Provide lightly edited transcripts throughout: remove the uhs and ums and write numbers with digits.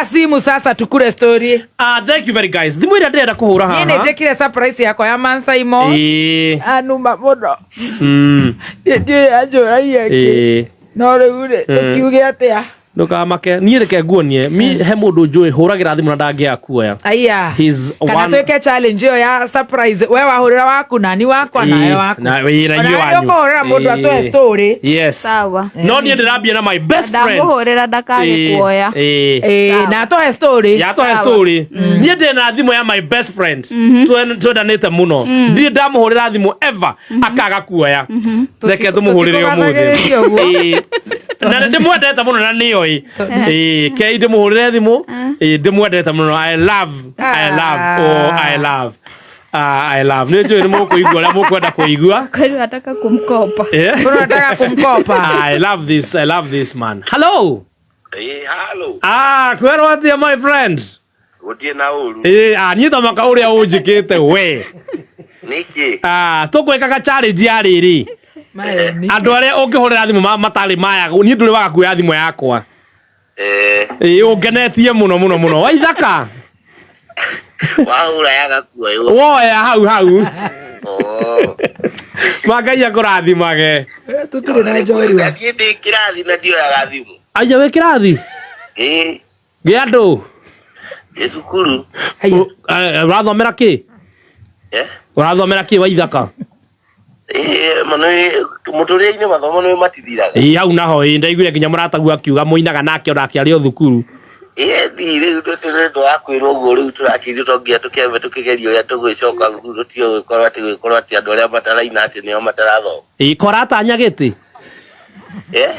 Hura simu sasa tukure story. Ah, thank you very guys. Thimũ ĩrĩa ndĩrenda kũhũra Niĩ haha. nĩ njĩkire surprise yakwa ya Mansaimo. Ĩĩ. Anuma mũno. Niĩ ndiũĩ anjũragia kĩ. Ĩĩ. No rĩu rĩ, tũkiuge atĩa? Ndũkamake. Niĩ reke nguonie. Mi he mũndũ njũĩ hũragĩra thimũ na ndangĩaga kuoya. Aya. He's Kana twĩke challenge ĩyo ya surprise. We wahũrĩra waku nani wakwa nawe Ĩĩ, waku. na ĩĩ, na Ona inyuĩ nĩ wanyu. ũkũhũrĩra mũndũ atũhe Ĩĩ. story. Yes. Sawa. No niĩ ndĩrambia na my best friend. Ndamũhũrĩra ndakage Ĩĩ, kuoya. ĩĩ. Ĩĩ, Sawa. na atũhe story. Yatũhe Sawa. story. Niĩ ndĩ na thimũ ya my best friend. Twendanĩte mũno. Ndirĩ ndamũhũrĩra thimũ ever akaga kuoya. Reke tũmũhũrĩre ũmũthĩ. Tũtikũgathagĩrĩria ũguo. Ĩĩ. Na nĩ ndĩmwendete mũno na nĩoĩ. Ĩĩ, kei ndĩmũhũrĩre thimũ. Ĩĩ, ndĩmwendete mũno. I love, I love, oh, I love. Ah, I love. Nĩ njũĩ nĩ mũkũigua ũrĩa mũkwenda kũigua. Kweli nataka kumkopa. Eh. Mbona unataka kumkopa? I love this. I love this man. Hello. Ĩĩ, halo. Ah, kwĩrwo atĩa my friend? Gũtirĩ na ũru. Eh, ah, niĩ tamaka ũrĩa ũnjĩkĩte we. Nĩkĩ? Ah, tũkwĩkaga challenge ya rĩrĩ. Maeni. Andũ arĩa ũngĩhũrĩra thimũ matarĩ maya, niĩ ndũrĩ waga kuoya thimũ yakwa. Eh, Ĩĩ, ũngenetie mũno mũno mũno. Waithaka. wahũra yaga kuoywo. Woya hau hau. Oh. Ma Ngai akũrathimage. Tũtirĩ na njorua. Niĩ ndĩ kĩrathi na ndioyaga thimũ. Aya wĩ kĩrathi? Ĩĩ, Gĩa andũ. ndĩ cukuru. Haya. Ũrathomera kĩ? Eh? Ũrathomera kĩ waithaka? Ĩĩ, ma nĩ mũtũrĩre-inĩ mathomo nĩ matithiraga. Ĩĩ hau naho ĩĩ ndaiguire nginya mũrataguo akiuga mũinaga nake onake arĩ o thukuru. Ĩĩ, ndi rĩu nĩ ũndũ wa kwĩrwo ũguo rĩu tũrakĩrio to nginya tũkĩambe tũkĩgerie ũrĩa tũgwĩcoka thukuru tũtige gũgĩkorwo atĩ gũgĩkorwo atĩ andũ arĩa mataraina atĩ nĩo matarathoma. Ĩĩ koratanya gĩtĩ. Eh?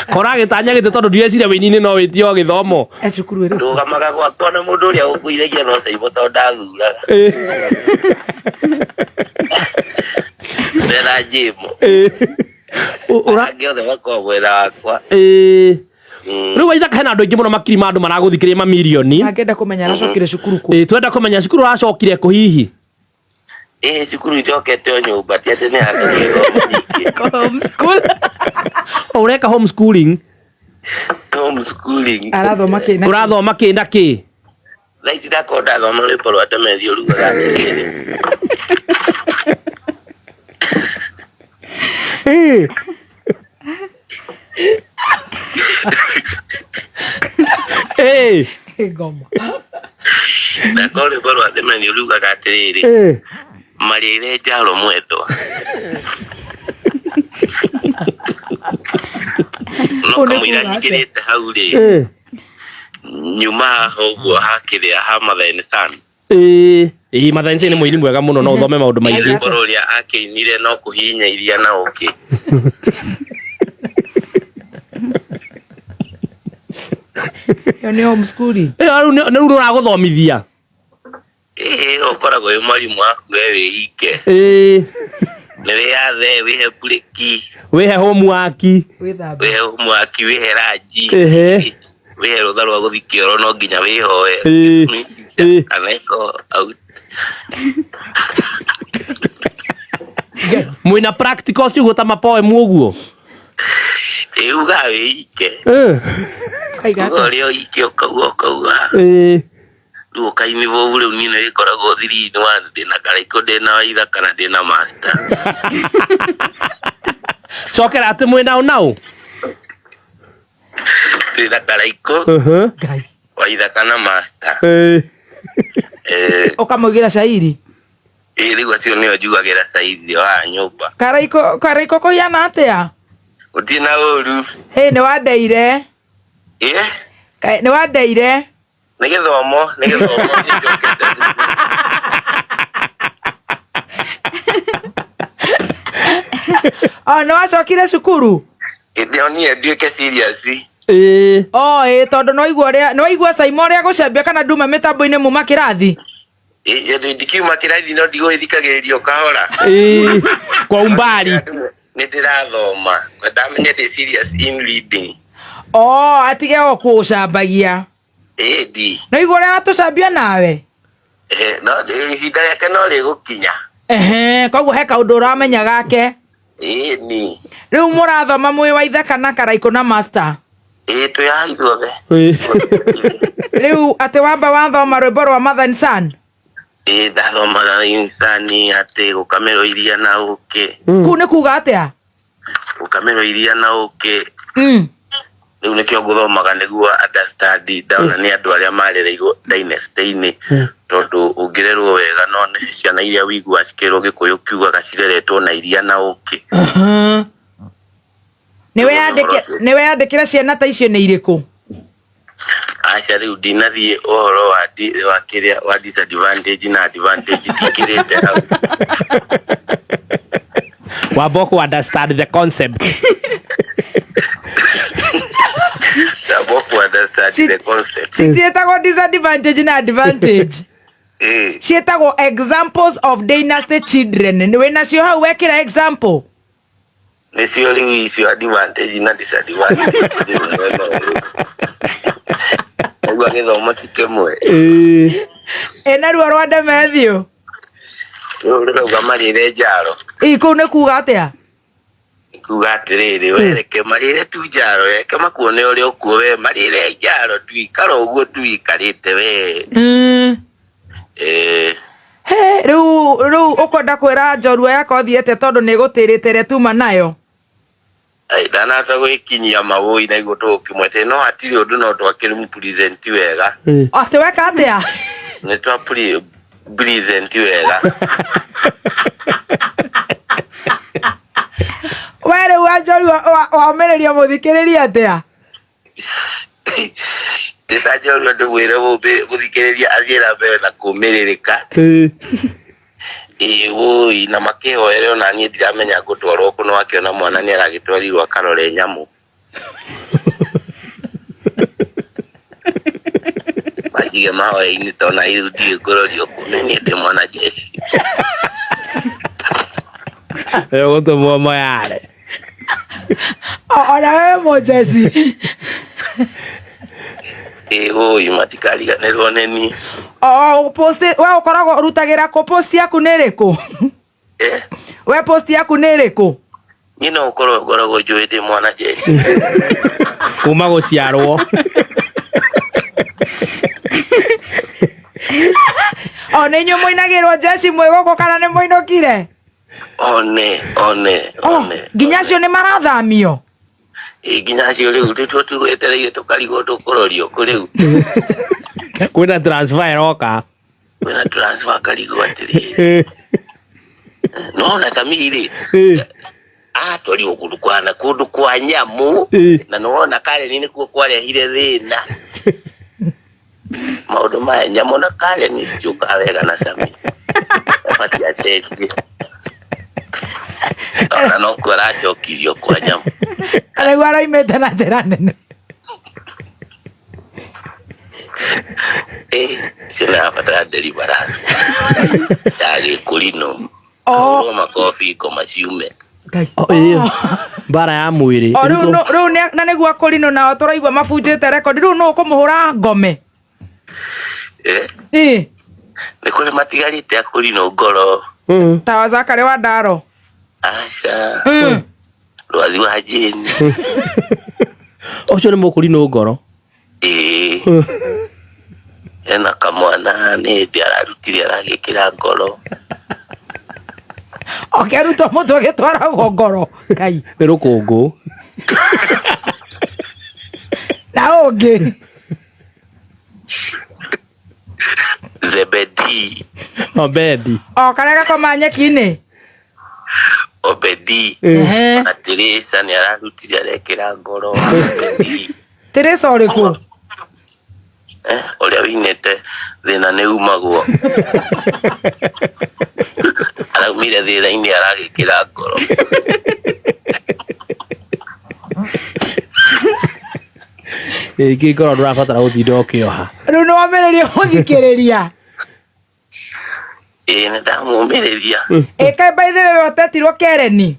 Koragĩtanya gĩtĩ tondũ ndireciria wĩini-inĩ no wĩtio gĩthomo. E cukuru ĩrĩkũ? Ndũgamaga gwakwa na mũndũ ũrĩa ũngũithagia no caimbo tondũ ndathuraga. Ĩĩ. Ndena njĩmo. Ĩĩ. Ũra Angĩ othe makoragwo mwena wakwa. ĩĩ. Mm. Rĩu waithaka hena andũ aingĩ mũno makiri ma andũ maragũthikĩrĩria mamirioni. Angĩenda kũmenya aracokire cukuru kũ. Ĩĩ twenda kũmenya cukuru ũracokire kũ hihi? Ĩĩ cukuru njokete o nyũmba ti atĩ nĩ handũ gĩthomo nyingĩ. Homeschool. Ũreka homeschooling. Homeschooling. Arathoma kĩ na kĩ? Ũrathoma kĩ na kĩ? Thaa ici ndakorwo ndathoma rwĩmbo rwa Demethiũ rugaga atĩrĩrĩ. Ĩĩ. Ĩĩ. Ngoma. Ndakorwo rwĩmbo rwa Demethiũ rugaga atĩrĩrĩ. Ĩĩ. Marĩire njaro mwendwa. No Ũũ nĩ kamũira kuuga atĩa? nyingĩrĩte hau rĩ, Ĩĩ. nyuma haha ũguo hakĩrĩa ha Matheni Sun. Ĩĩ. Ĩĩ Matheni nĩ mũini mwega mũno no ũthome maũndũ maingĩ. Rwĩmbo rũrĩa akĩinire no kũhihinya iria na ũkĩ. Ĩyo nĩ homeschooling. Ĩyo rĩu rĩu nĩ ũragũthomithia. Ĩĩ ũkoragwo wĩ mwarimũ waku we wĩ ike. Ĩĩ. Nĩ wĩyathe, wĩhe burĩki, Wĩhe homework. Wĩthambe. wĩhe homework, wĩhe ranji, Ehe. wĩhe rũtha rwa gũthiĩ kĩoro no nginya wĩhoe. Ĩĩ. Ĩĩ. Kana ĩko out. Mwĩna practical ũguo ta mapoem ũguo. Ĩĩ ugaga wĩ ike. Ĩĩ. Kaiga Uga atĩa? ũrĩa ike ũkauga ũkauga. Ĩĩ. Rĩu ũkainibũbu rĩu niĩ nĩ gĩkoragwo 3 in 1 ndĩna karaikũ ndĩna waitha kana ndĩna master. Cokera atĩ mwĩna ũ na ũ? Twĩna karaikũ Ngai. waitha kana master. Ĩĩ. Eh, Ũkamũigĩra cairi. ĩĩ rĩu acio nĩo njugagĩra caithi wa nyũmba. Karaikũ karaikũ kũhiana atĩa? Gũtirĩ na ũru. Hĩ nĩ wandeire. Ĩĩ Kaĩ nĩ wandeire. nĩ gĩthomo nĩ gĩthomo niĩ njokete thukuru. O nĩ wacokire cukuru? Hĩndĩ ĩyo niĩ nduĩke serious. Ĩĩ. O ĩ tondũ nĩ waigua ũrĩa nĩ waigua Saimo ũrĩa gũcambia kana nduma mĩtambo-inĩ muma kĩrathi? Ĩĩ ndikiuma kĩrathi no ndigũgĩthikagĩrĩria o kahora. Ĩĩ. Kwa umbali. Nĩ ndĩrathoma na ndamenya ndĩ serious in reading. O atige o kũũcambagia. Ĩĩ ndi. Nĩ waigua ũrĩa aratũcambia nawe? Eh, no ihinda rĩake no rĩgũkinya. Ehe, koguo he kaũndũ ũramenya gake. Ĩĩ ni. Rĩu mũrathoma mwĩ wa ithaka na karaikũ na master. Ĩĩ twĩ haha ithuothe. Rĩu atĩ wamba wathoma rwĩmbo rwa Mother and Son. Ĩĩ ndathomaga insani atĩ gũkamĩrwo iria na ũkĩ. Kuu nĩ kuga atĩa? Gũkamĩrwo iria na ũkĩ. Mm. Rĩu nĩkĩo ngũthomaga nĩguo understand ndona nĩ andũ arĩa marereirwo dynasty-inĩ tondũ ũngĩrerwo wega no nĩ ciana iria wĩiguaga cikĩrwo gĩkũyũ kiugaga cireretwo na iria na ũkĩ. Nĩwe yandĩkĩra ciana ta icio nĩ irĩkũ? Aca rĩu ndinathiĩ ũhoro wa wa kĩrĩa wa disadvantage na advantage ndikĩrĩte hau. Wamba ku understand the concept. Ndamba ku understand the concept. Citiĩtagwo disadvantage na advantage. Ĩĩ. Ciĩtagwo examples of dynasty children. Nĩ wĩnacio hau wekĩra example? Nĩcio rĩu icio advantage na disadvantage. Ũguo gĩthomo ti kĩmwe. Ĩna ruo rwa Demethiũ. Rĩu rĩrauga marĩre njaro. Ĩ kũu nĩ kuga atĩa? Kuga atĩrĩrĩ we reke marĩre tu njaro reke makuone ũrĩa ũkuo we marĩre njaro tu ikara ũguo tu ikarĩte we. Ĩĩ. He, rĩu rĩu ũkwenda kwĩra njorua yakwa ũthiĩ atĩa tondũ nĩ ĩgũtĩrĩte ĩrĩa tuma nayo? Ai, ndanahota gwĩkinyia mawũi na iguo tũgũkĩmwete no hatirĩ ũndũ no twakĩmũpresent wega. Atĩ weka atĩa? Nĩ twa present wega. We rĩu wa njorua womĩrĩria mũthikĩrĩria atĩa? Ndĩ ta njorua ndĩmwĩre mũthikĩrĩria athiĩ na mbere na kũmĩrĩrĩka. Ĩĩ wũi na makĩhoere ona niĩ ndiramenya ngũtwarwo kũ no akĩona mwana nĩ aragĩtwarirwo akarore nyamũ. Manjige mahoya-inĩ tondũ na rĩu ndiũĩ ngũrorio kũ nĩ niĩ ndĩ mwana jeshi. Ũgũtũmwo moyare. Ona wewe mũjeci. Ĩĩ wũi matikariganĩrwo nĩ niĩ. O post we ũkoragwo ũrutagĩra kũ post yaku nĩ ĩrĩkũ? We post yaku nĩ ĩrĩkũ? Niĩ no ũkorwo ngoragwo njũĩ ndĩ mwana jeshi. Kuma gũciarwo. O nĩ inyuĩ mũinagĩrwo jeshi mwĩ gũkũ kana nĩ mũinũkire? One, one, one. Nginya acio nĩ marathamio? Ĩĩ nginya acio rĩu tũtwo tũgwetereire tũkarigwo tũkũrorio kũ rĩu. Kwĩna transfer ĩroka. Kwĩna transfer karigwo atĩrĩrĩ. No na Samiri rĩ, atwarirwo kũndũ kwa na kũndũ kwa nyamũ na nĩwona Karen nĩkuo kwarehire thĩna. Maũndũ maya nyamũ na Karen citiũkaga wega na Sami. Abatiĩ acenjie. Ona no kuo aracokirio kwa nyamũ. Rĩu araimĩte na njĩra nene. Icio nĩ arabatara deliverance ya gĩkũrinũ. Ahũrwo makobi ngoma ciume. Mbara ya mwĩrĩ. O rĩu rĩu na nĩguo akũrinũ nao tũraigua mabunjĩte rekondi rĩu nũ ũkũmũhũra ngome? Ĩĩ. Nĩ kũrĩ matigarĩte akũrinũ ngoro. Ta wa Zakari wa Ndaro. Aca. Rwathi wa Jane. Ũcio nĩ mũkũrinũ ngoro. Ĩĩ. Ena kamwana nĩ hĩndĩ ararutire aragĩkĩra ngoro. Ũkĩrutwo mũtwe ũgĩtwaragwo ngoro. Ngai. Nĩ rũkũngũ. Na ũngĩ. Zebedi. Obedi. O karĩa gakoma nyeki-inĩ. Obedi. Na Teresa nĩ ararutire arekĩra ngoro. Obedi. Teresa ũrĩkũ? Ũrĩa wĩinĩte thĩna nĩ umagwo. Araumire thĩna-inĩ aragĩkĩra ngoro. Ĩĩ ngoro ndũrabatara gũtinda ũkĩoha. Rĩu nĩ wambĩrĩria gũthikĩrĩria. Ĩĩ nĩ ndamũmĩrĩria. Ĩ kaĩ by the way ũtetirwo Kereni?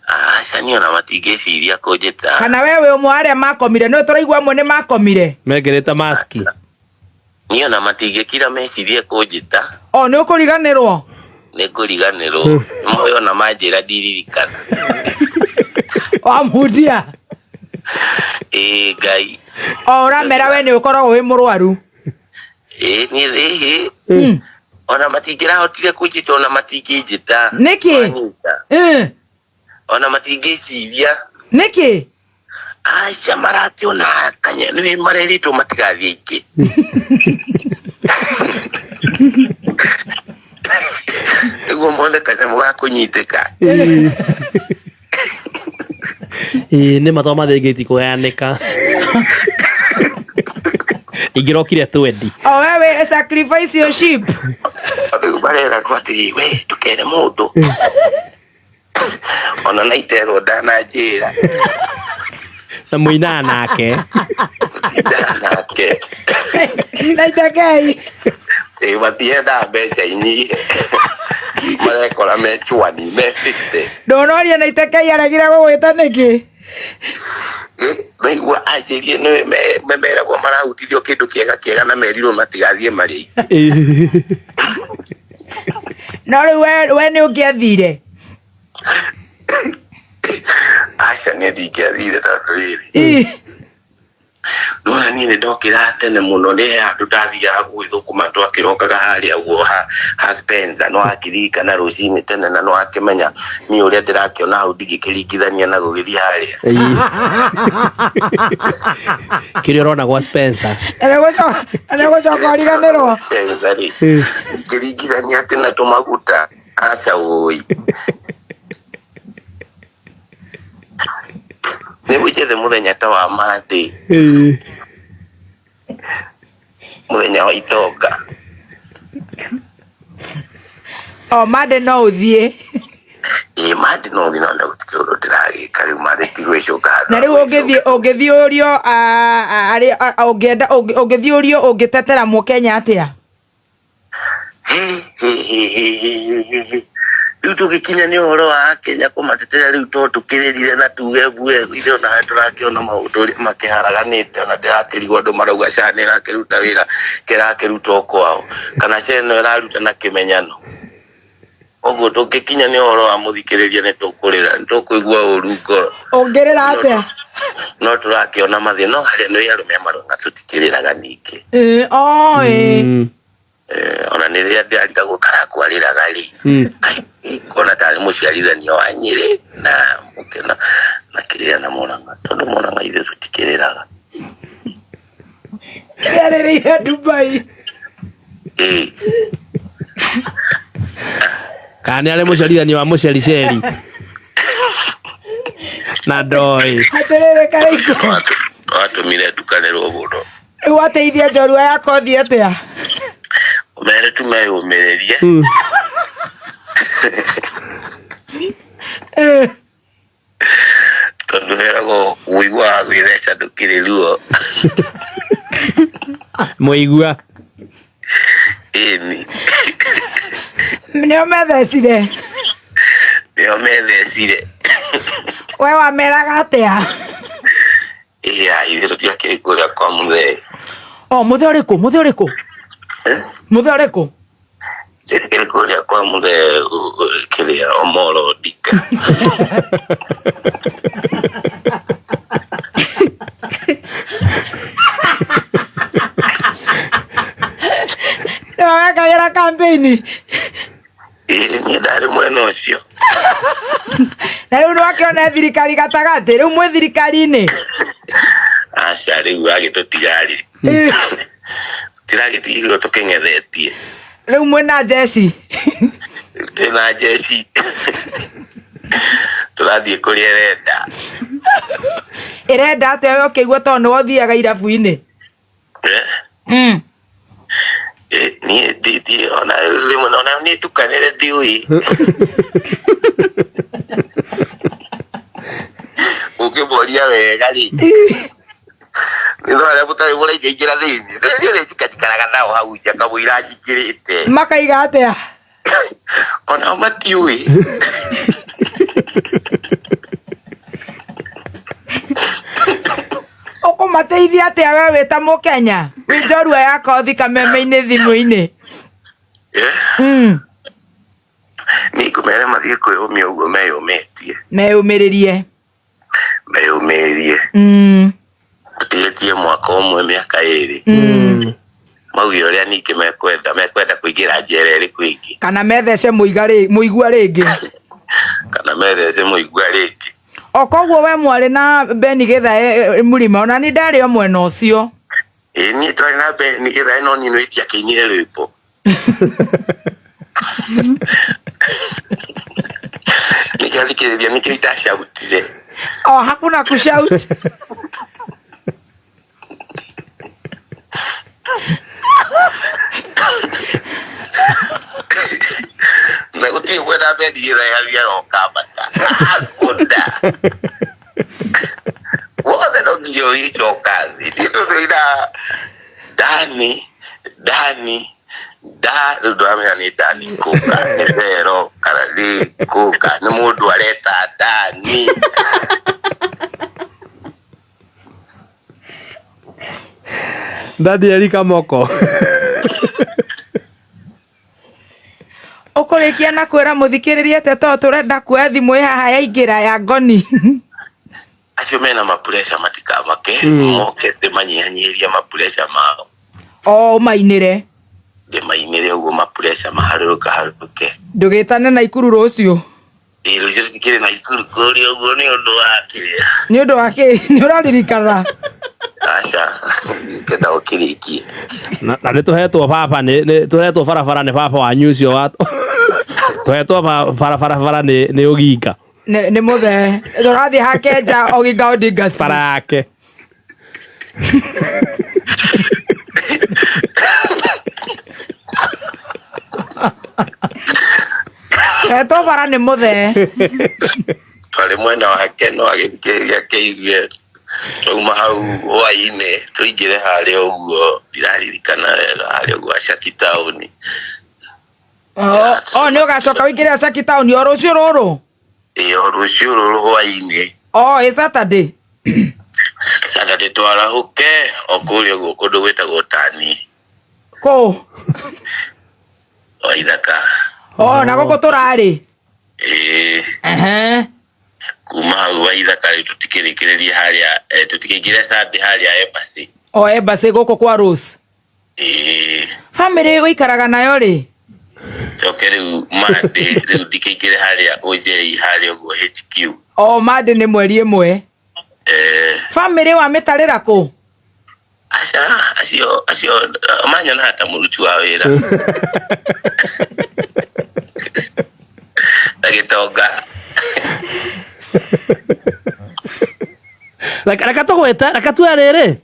Aca niĩ ona matingĩciria kũnjĩta. Kana we wĩ ũmwe wa arĩa makomire? Nĩũĩ tũraigua amwe nĩ makomire. Mekĩrĩte maski. Niĩ ona matingĩkira mecirie kũnjĩta. O nĩ ũkũriganĩrwo? Nĩ ngũriganĩrwo. Nĩmoĩ ona manjĩra ndiririkana. Wamundia. Ĩĩ Ngai. O ũramera we nĩ ũkoragwo wĩ mũrwaru. Ĩĩ niĩ ĩhĩ. Ona matingĩrahotire kũnjĩta, ona matingĩnjĩta. Nĩkĩ? Manyita. Ona matingĩciria. Nĩkĩ? Aca marakĩona kanya nĩ marerĩtwo matigathiĩ aingĩ. Nĩguo mone kanyamũ ga kũnyitĩka. Ĩĩ nĩ matwa mathĩngĩ itikũheanĩka. Ingĩrokire twendi. O we wĩ sacrifice your sheep. Rĩu mareragwo atĩrĩ, we ndũkere mũndũ. Ona na iterwo ndananjĩra. Na mũinaga nake. Tũtindaga nake. Na itekei. Ĩĩ matiendaga mbeca inyihe. Marekora me chwani, me 50. Ndũnoria na itekei aregire gũgwĩta nĩkĩ? Naigua anjĩrie nĩ meragwo marahutithio kĩndũ kĩega kĩega na merirwo matigathiĩ marĩ aingĩ. No rĩu we nĩ ũngĩathire? Aca niĩ ndingĩathire tondũ rĩrĩ. Ndona niĩ nĩ ndokĩra tene mũno, nĩ he handũ ndathiaga gwĩthũkũma twakĩrokaga harĩa ũguo ha Spencer, no akĩririkana rũcinĩ tene na no akĩmenya niĩ ũrĩa ndĩrakĩona hau ndingĩkĩringithania na gũgĩthiĩ harĩa. Kĩrĩa ũrona gwa Spencer. Na nĩgũcoka ũriganĩrwo. Spencer rĩ, ngĩringithania atĩ na tũmaguta, aca ũi. Nĩguo njethe mũthenya ta wa Monday. Mũthenya wa itonga. O Monday no ũthiĩ. Ĩĩ Monday no ũthiĩ, no nĩ gũtirĩ ũndũ ndĩragĩka rĩu Monday ti gwĩcũka handũ Na rĩu ha gwĩcũka. ũngĩthiĩ ũrio, ũngĩenda, ũngĩthiĩ ũrio ũngĩtetera mũkenya atĩa? Hĩ, hĩ, hĩ, hĩ, hĩ, hĩ, hĩ, hĩ. Rĩu tũgĩkinya nĩ ũhoro wa Kenya kũmatetera rĩu to tũkĩrĩrire na tuge mbue ithuĩ ona tũrakĩona maũndũ ũrĩa makĩharaganĩte, ona ndĩrakĩrigwo andũ marauga SHA nĩ ĩrakĩruta wĩra kĩrakĩruta o kwao kana SHA ĩno ĩraruta na kĩmenyano. Ũguo tũngĩkinya nĩ ũhoro wa mũthikĩrĩria nĩ tũkũrĩra, nĩ tũkũigua ũru ngoro. Ũngĩrĩra atĩa? No tũrakĩona mathĩna, no harĩa nĩ arũme maronga tũtikĩrĩraga ningĩ. Ona nĩ rĩrĩa ndĩrarigagwo karakwarĩraga rĩ, ngona tarĩ mũciarithanio wa Nyĩrĩ na mũkena na kĩrĩa na Mũrang'a, tondũ Mũrang'a ithuĩ tũtikĩrĩraga. Kĩarĩrĩire Dubai. Kana nĩ arĩ mũciarithanio wa mũcericeri na ndoĩ. Atĩrĩrĩ Karaikũ. Watũmire ndukanĩrwo mũno. Rĩu wateithia njorua ya kothi atĩa? Mere tu meyũmĩrĩrie. Tondũ heragwo mũigua wa gwĩtheca ndũkĩrĩ ruo. Mũigua. Ĩni. Nĩo methecire. Nĩo methecire. We wameraga atĩa? Ĩĩ, ithuĩ tũtiakĩrĩ kũrĩa kwa mũthee. O, mũthee ũrĩkũ? Mũthee ũrĩkũ? Mũthee ũrĩkũ? Tũtiakĩrĩ kũrĩa kwa mũthee, kĩrĩa, Omolo Odinga. Nĩwe wekagĩra campaign? Ĩĩ, niĩ ndarĩ mwena ũcio. Na rĩu nĩwakĩona thirikari gatagatĩ, rĩu mwĩ thirikari-inĩ? Aca, rĩu agĩtũtiga rĩ. Tiragĩtigirwo tũkĩng'ethetie. Rĩu mwĩna njeci? Twĩna njeci. Tũrathiĩ kũrĩa ĩrenda. Ĩrenda atĩa we ũkĩigua tondũ nĩwe ũthiaga irabu-inĩ? Niĩ ona rĩmwe ona niĩ ndukanĩre ndiũĩ. Ũngĩmoria wega rĩ. Nĩ no arĩa mũtarĩ mũraingaingĩra thĩinĩ. Niĩ nĩ njikajikaraga nao hau nja kamũira njingĩrĩte. Makaiga atĩa? Onao matiũĩ. Ũkũmateithia atĩa we wĩ ta Mũkenya? Wĩ njorua ya kothi kameme-inĩ thimũ-inĩ. Niĩ ngũmera mathiĩ kwĩyũmia ũguo meyũmĩtie. Meyũmĩrĩrie. Meyũmĩrĩrie. Tũtigĩtie mwaka ũmwe, mĩaka 2. Mauge ũrĩa ningĩ mekwenda kũingĩra njera ĩrĩkũ ĩngĩ. Kana methece mũigua rĩngĩ. Kana methece mũigua rĩngĩ. O koguo we mwarĩ na Beni Githae mũrima, ona ni ndarĩ o mwena ũcio. Ĩĩ niĩ twarĩ na Beni Githae no niĩ nĩitiakĩinire rwĩmbo. Nĩkĩo thikĩrĩria, nĩkĩo itacautire. O hakuna kushout. Na gũtirĩ mwena Beni Githae athiaga ũkambata. Hakuna. Wothe no nginya ũrĩcoka thĩ. Niĩ tondũ ina Dani, Dani, da rĩu ndũramenya nĩ Dani kũka, nĩ Vero kana nĩ kũka, nĩ mũndũ areta Dani. Danieli Kamoko. Ũkũrĩkia na kwĩra mũthikĩrĩria atĩa tondũ tũrenda kuoya thimũ ĩ haha yaingĩra ya ngoni. Acio mena mapureca matikamake, moke ndĩmanyihanyihĩrie mapureca mao. O ũmainĩre. Ndĩmainĩre ũguo mapureca maharũrũka harũrũke. Ndũgĩtane na Ikuru rũciũ. Ĩĩ rũciũ tũtikĩrĩ na Ikuru kũrĩa ũguo nĩ ũndũ wa kĩrĩa. Nĩ ũndũ wa kĩ? Nĩ ũraririkana? Aca, ngenda ũkĩrĩkie. Na nĩ tũhetwo baba nĩ tũhetwo barabara nĩ baba wanyu ũcio wa tũhetwo barabara bara nĩ Oginga. Nĩ mũthee. Tũrathiĩ Hakenja Oginga Odinga Street. Bara yake. Tũhetwo bara nĩ mũthee. Twarĩ mwena wake no agĩthikĩrĩria kĩigue. Twauma hau hwainĩ tũingĩre harĩa ũguo, ndiraririkana wega, harĩa ũguo Ashaki Town. O nĩ ũgacoka ũingĩre Ashaki Town o rũciũ rũrũ? Ĩĩ o rũciũ rũrũ hwainĩ. O ĩ Saturday? Saturday twarahũke o kũrĩa ũguo kũndũ gwĩtagwo Tani. Kũ? O Ithaka. O na gũkũ tũrarĩ? Ĩĩ. Ehe. Kuma hau wa Ithaka rĩu tũtikĩrĩkĩrĩrie harĩa, tũtikĩingĩre Sunday harĩa Embassy. O Embassy gũkũ kwa Rose. Ĩĩ. Family ũikaraga nayo rĩ? Coke rĩu Monday, rĩu ndikĩingĩre harĩa OJ harĩa ũguo HQ. O Monday nĩ mweri ĩmwe. Family wamĩtarĩra kũ? Aca, acio manyonaga ta mũruti wa wĩra. Na gĩtonga. Reka tũgwĩte, reka tuoe rĩrĩ.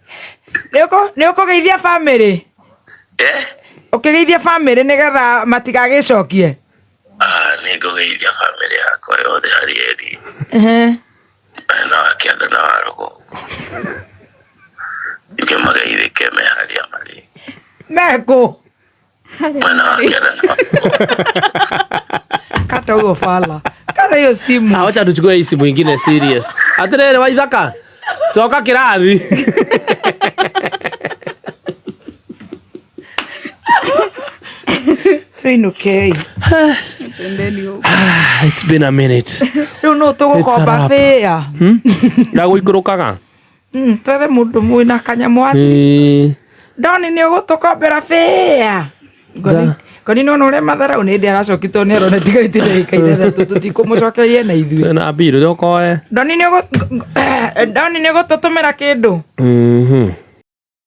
Nĩ ũkũgeithia family? Ũkĩgeithia family nĩgetha matigagĩcokie? Nĩ ngũgeithia family yakwa yothe harĩa ĩrĩ. Mwena wa kĩanda na wa rũgongo. Njuge mageithĩke me harĩa marĩ. Mekũ? Mwena wa kĩanda na wa rũgongo. Kata huo fala. Kata hiyo simu. Wacha tuchukue hii simu ingine serious. Atirĩrĩ Waithaka. Coka kĩrathi. Tuinukei. It's been a minute. Rĩu nũ tũgũkomba bĩa? Na gũikũrũkaga? Twethe mũndũ mwĩna kanyamũ athi. Ndoni nĩ ũgũtũkombera bĩa? Ngoni nĩ ũrĩa matharau nĩ hĩndĩ aracokitwo nĩ arona tigarĩte ndagĩka ithathatũ tũtikũmũcokeria na ithuĩ. Twĩna mbirũ ũkoe. Ndoni nĩ ũgũtũtũmĩra kĩndũ?